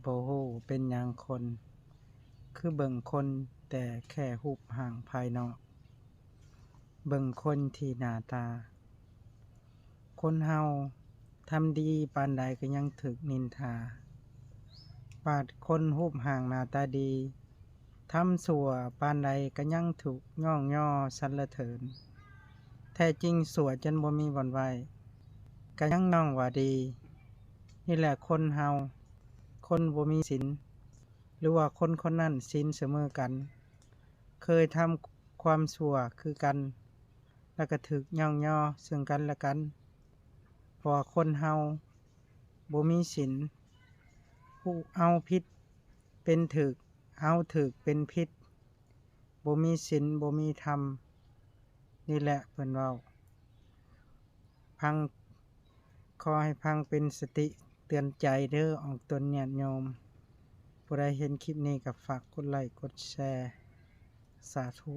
ບໍ່ຮູ້ເປັນຫຍັງຄົນ ຄືເບິ່ງຄົນແຕ່ແຄ່ຮູບຮ່າງພາຍນອກ ເບິ່ງຄົນທີ່ໜ້າຕາ. ຄົນເຮົາທຳດີປານໃດກໍຍັງຖືກນິນທາ, ບາດຄົນຮູບຮ່າງໜ້າຕາດີ ທຳຊົ່ວປານໃດກໍຍັງຖືກຍ້ອງຍໍສັນລະເສີນ. ແທ້ຈິງຊົ່ວຈົນບໍ່ມີບ່ອນໄວ້ ກໍຍັງຍ້ອງວ່າດີ. ນີ້ແຫຼະຄົນເຮົາ, ຄົນບໍ່ມີສິນ ຫຼືວ່າຄົນຄົນນັ້ນສິນສະເໝີກັນ, ເຄີຍທຳຄວາມຊົ່ວຄືກັນ ແລ້ວກໍຖືກຍ້ອງຍໍເຊິ່ງກັນແລະກັນ. ເພາະວ່າຄົນເຮົາບໍ່ມີສິນ, ຜູ້ເອົາຜິດເປັນຖືກ, ເອົາຖືກເປັນຜິດ, ບໍ່ມີສິນ ບໍ່ມີທຳ. ນີ້ແຫຼະເພິ່ນເວົ້າ. ຟັງ, ຂໍໃຫ້ຟັງເປັນສະຕິເຕືອນໃຈເດີ້ ອອກຕົນຍາດໂຍມ. ຜູ້ໃດເຫັນຄລິບນີ້ກໍຝາກກົດໄລ້ກົດແຊ. ສາທຸ.